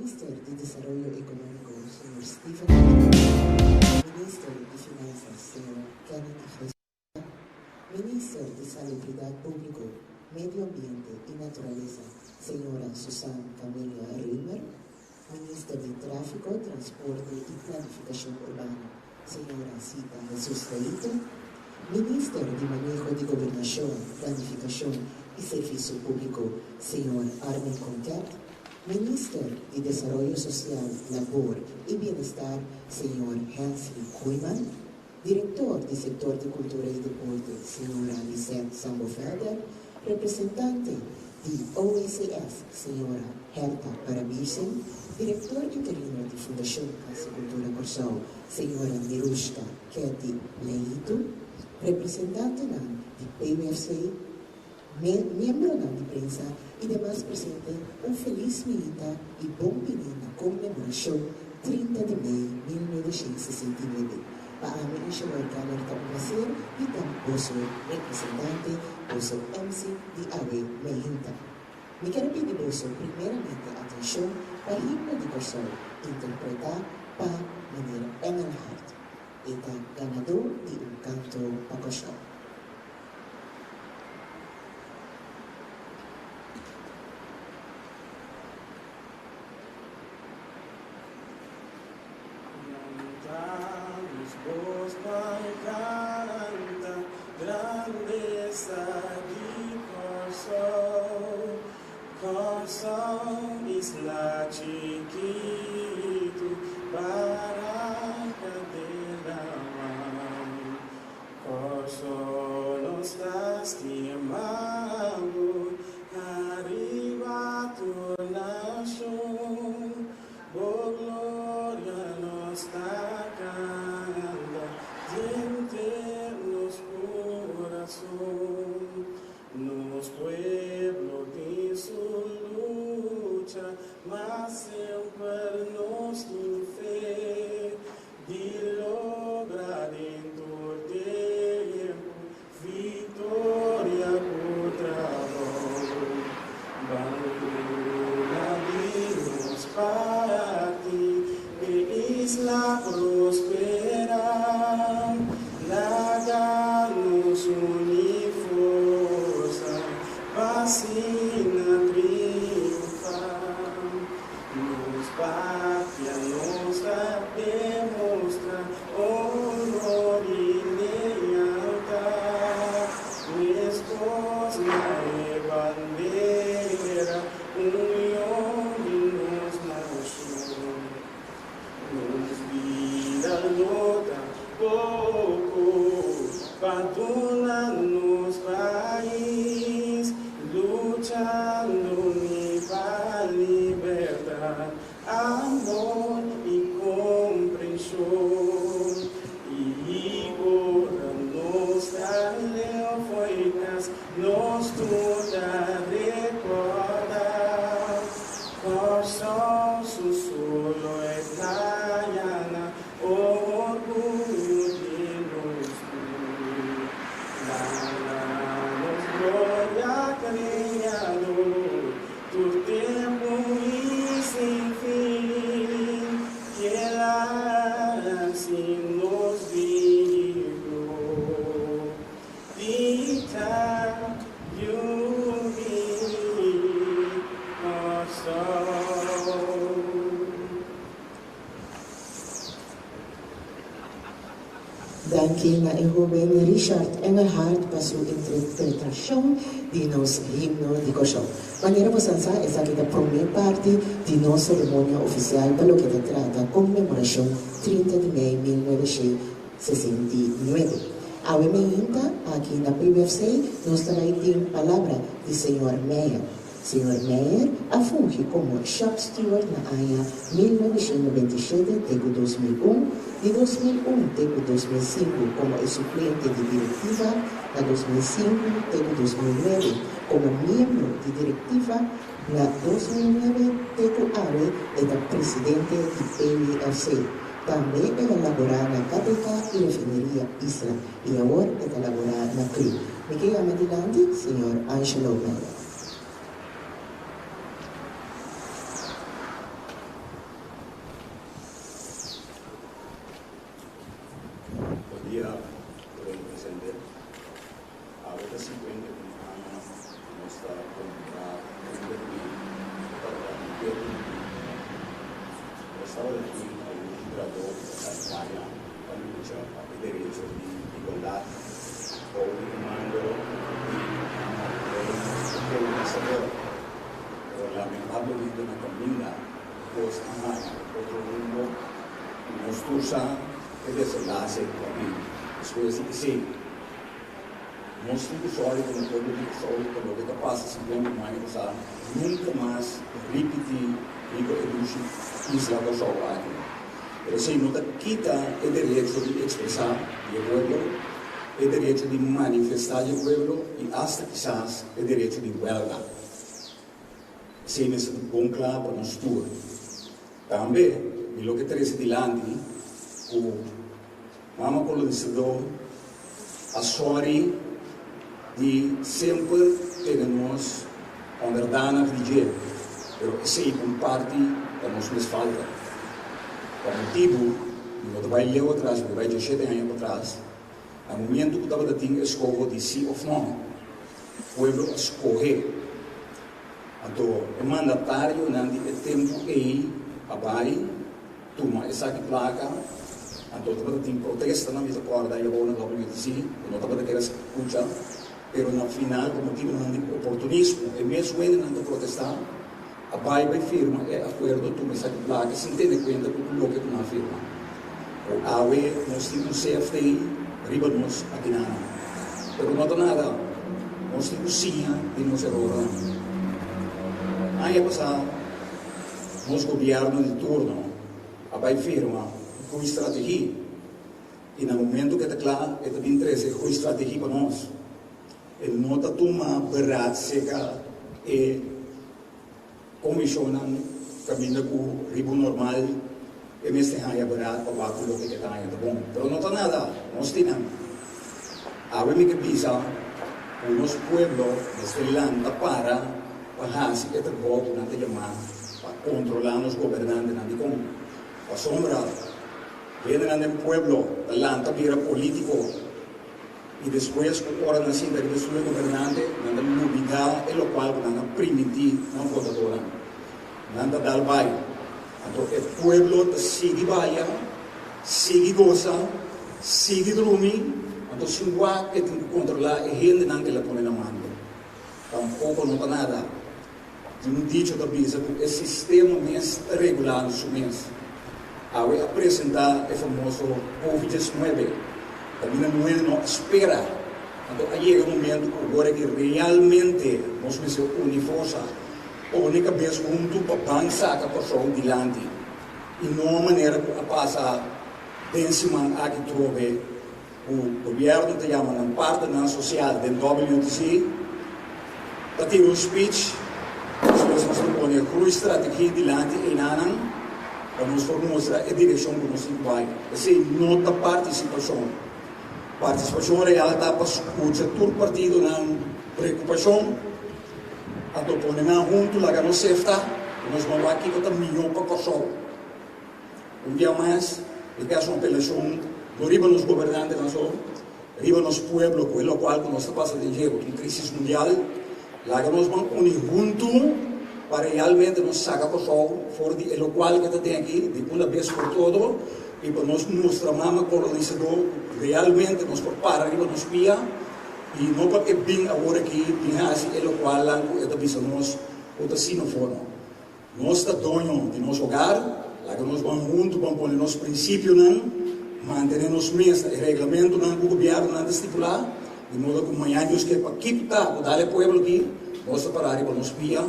Minister di Desaroyo Ekonómiko, señor Steven Martin, Minister di Finansas, señor Kenneth Jesús, Minister di Salubridat Públiko, Medio Ambiente i Naturalesa, señora Susan Camelia Römer, Minister di Tráfiko, Transporte i Planifikashon Urbano, señora Zita Jesus Leito, Minister di Maneho di Gobernashon, Planifikashon i Servisio Públiko, señor Armin Konket, Minister di Desaroyo Sosial, Labor i Bienestar, señor Hensley Koeiman, Direktor di Sektor di Kultura i Deporte, señora Lisette Sambovelder, Representante di OECS, señora Herta Parabisen, Direktor interino di Fundashon Kas di Kultura Kòrsou, señora Mirushka Ketty Leito, representantenan di PWFC, miembronan di prensa i demas presente un felis minita i bon bini na konmemorashon 30 di mei 1969. Pa ami Ingenieur Keller ta un plaser di ta boso representante, boso MC di awe meinta. Mi ker pidi boso primeramente atenshon pa himno di Kòrsou interpretá pa Meneer Engelhardt. E ta ganadó di un kanto pa Kòrsou. Lanta nos bos bai canta grandeza di Kòrsou, Kòrsou isla chikitu baraka den laman. Kòrsou nos ta stima bo ariba tur nashon, bo gloria nos ta kanta denter nos kurason. Nos pueblo tin su lucha, ma semper nos tin fe. Di logra den tur tempu victoria cu trabou. Bandera di nos parti p'e isla prospera. Laga nos uni forsa pa asina triunfa. Nos papia nos a demostra honor i lealtad, meskos na e bandera union di nos nashon. Nos bida no ta poko pa duna nos pais, luchando mi pa libertad, amor i komprenshon. I ora nos ta leu fo'i kas, nos tur ta rekordá Kòrsou su solo e playanan, Orguyo di nos tur. Laga nos gloria Creador, tur tempu i sin fin, keda si nos bibo. Di ta yu di Kòrsou. Danki na e hoben Richard Engelhardt pa su interpretashon di nos himno di Kòrsou. Manera bo sa sa, esaki ta promé parti di nos seremonia ofisial pa loke ta trata konmemorashon 30 di mei 1969. Awe meinta, aki na PWFC, nos ta bai tin palabra di señor Meijer. Señor Meijer a fungi komo shop steward na aña 1997 te ku 2001, di 2001 te ku 2005 komo e suplente di direktiva, na 2005 te ku 2009 komo miembro di direktiva, na 2009 te ku awe e ta presidente di PWFC. Tambe el a laborá na KPK i Refineria Isla i awor e ta laborá na cru. Mi ke yama dilanti señor Angelo Meijer. dia, pueblo presente. Awe ta 51 aña ku nos ta konmemorá un di tabata un ketu di bida. Nos tabata tin algun trabou ku ta kampaña pa lucha pa e derecho di igualdat bou di e mando di mama rei kolonisador. Pero lamentablemente na kaminda kos a haña otro rumbo i nos tur sa e desenlase ku a bin despues di esei. Nos tin ku sòru komo pueblo di Kòrsou pa loke ta pasa 51 aña pasá nunka mas ripití riba e dushi isla Kòrsou aki. Pero esei no ta kita e derecho di ekspresá di e pueblo, e derecho di manifestá di e pueblo i asta kisas e derecho di wèlga. Esei mester ta bon kla pa nos tur. Tambe mi lo ke trese dilanti ku Mama kolonisadó a sòri di semper tene nos onderdanig di dje, pero esei pa un parti ta nos mes falta. Pa motibu, mi no ta bai leu atras, mi ta bai djeshete aña patras, na momentu ku tabata tin e skoho di si òf nò, pueblo a skohe. Anto e mandatarionan di e tempu ei a bai tuma esaki plaka, anto tabata tin protestanan, mi ta kòrda e abou na WTC, ku no tabata kere skucha, pero na final pa motibunan di oportunismo e mes wendenan ta protestá a bai bai firma e akuerdo tuma esaki plaka sin tene kuenta ku loke ku nan a firma. Ku awe nos tin un CFT riba nos akinanan. Pero no ta nada, nos tin ku siña di nos erornan. Aña pasá. Nos gobièrnu di turno a bai firma un groeistrategie i na momento ku e ta kla e ta bin trese e groeistrategie pa nos. E no ta tuma beraad seka e komishonnan kaminda ku riba un normal e mester haña beraad pa wak ku loke e ta haña ta bon. Pero no ta nada, nos tin nan. Awe mi ke bisa ku nos pueblo mester lanta para. Pa hasi e trabou ku nan ta yamá pa kontrolá nos gobernantenan. Dikon? Pasobra hendenan den pueblo ta lanta bira polítiko i despues ku ora nan sinta riba stoel di gobernante nan ta lubidá e lokual ku nan a primintí nan votadónan. Nan ta dal bai. Anto e pueblo ta sigui baya, sigui gosa, sigui drumi, anto sin wak e tin ku kontrolá e hendenan ku el a pone na mando. Tampoco no ta nada. Tin un dicho ta bisa cu e sistema mes ta regulando su mes. Awe a presenta e famoso Covid 19. Caminda muhé no a spera. Anto a yega momento cu ora ki realmente nos mester uni forsa, pone cabes hunto pa ban saca Corsou dilanti. Y no manera cu a pasa den siman aki trobe. Ku gobièrnu ta yama nan partnernan sosial den WTC ta tira un speech, despues nos ta pone groeistrategie dilanti einanan pa nos por mustra e direkshon ku nos tin ku bai. Esei no ta partisipashon. Partisipashon real ta pa skucha tur partidonan preokupashon, anto pone nan huntu laga nos sefta ku nos ban wak kiko ta mihó pa Kòrsou. Un bia mas, mi ta hasi un apelashon no riba nos gobernantenan so, riba nos pueblo ku e lokual ku nos ta pasa den dje, ku ta un krisis mundial. Laga nos ban uni huntu pa realmente nos saka Kòrsou for di e lokual ku e ta den aki di una bes por todo i pa nos mustra mama kolonisadó ku realmente nos por para riba nos pia i no pa e bin awor aki bin hasi e lokualnan ku e ta bisa nos ku ta sinofono. Nos ta doño di nos hogar, laga nos ban huntu ban pone nos prinsipionan, mantené nos mes na e reglamentonan ku gobièrnunan ta stipulá, di modo ku mañan Dios ke pa kiko ta ku dal e pueblo aki, nos ta pará riba nos pia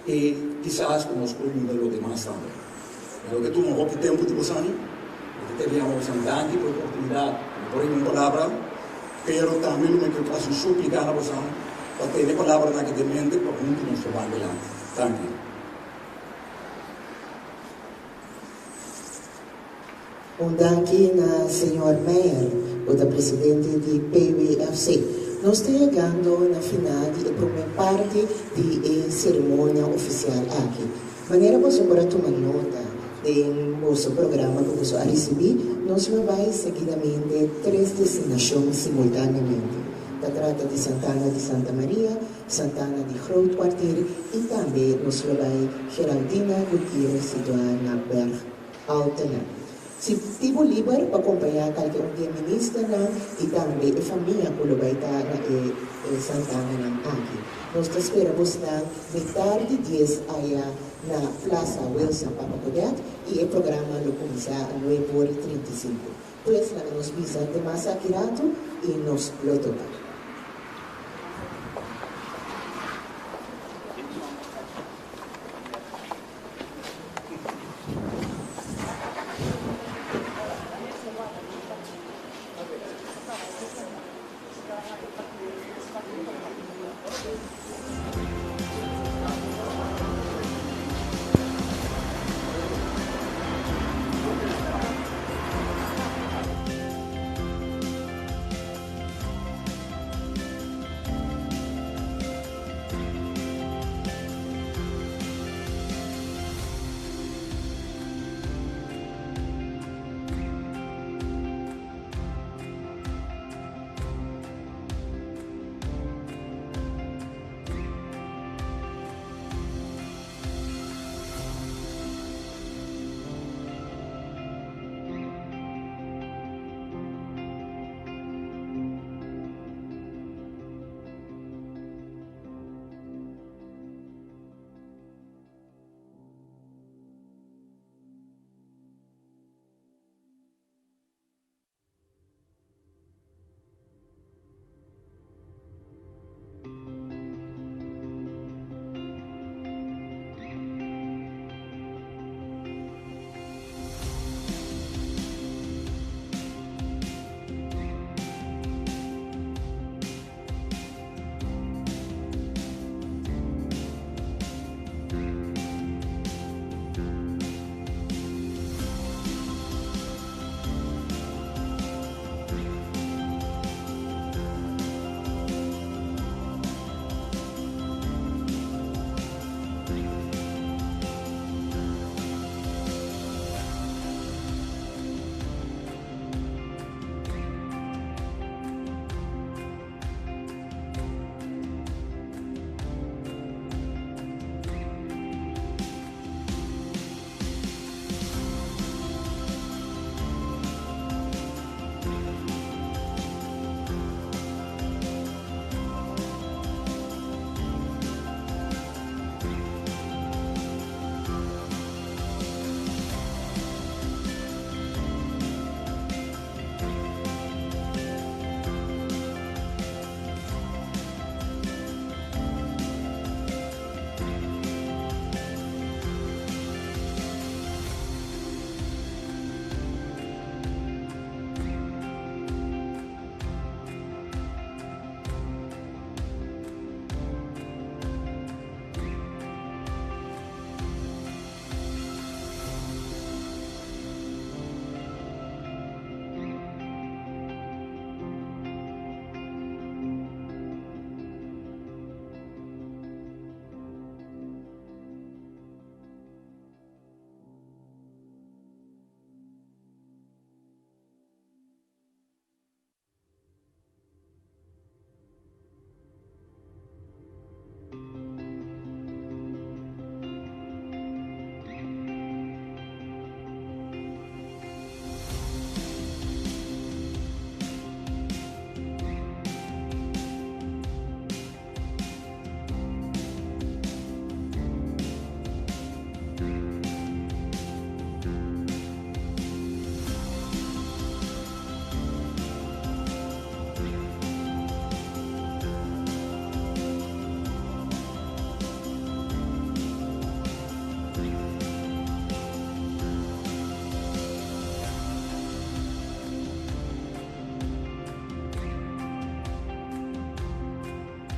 i kisas ku nos por yuda lo demas tambe. Mi lo ke tuma hopi tempu di bosan, mi ta kere yama bosan danki pa e oportunidat ku mi por riba un palabra, pero tambe lo mi ke hasi un súplika na bosan pa tene e palabranan aki den mente pa huntu nos por ban dilanti. Danki. Un danki na señor Meijer, ku ta presidente di PWFC. Nos ta yegando na final di e promé parti di e seremonia ofisial aki. Manera boso por a tuma nota. Den boso programa ku boso a risibí, nos lo bai seguidamente tres destinashon simultáneamente. Ta trata di Santana di Santa Maria, Santana di Groot Kwartier i tambe nos lo bai Geraldina Gutierrez situá na Berg Altena. Si tin bo liber pa kompañá kalke un di e ministernan i tambe e famia ku lo bai ta na e santananan aki. Nos ta spera bosnan mitar di dies aya na Plaza Wilson Papa Godett i e programa lo kuminsá nuebe ora i 35. Pues laga nos bisa te mas aki ratu i nos lo topa.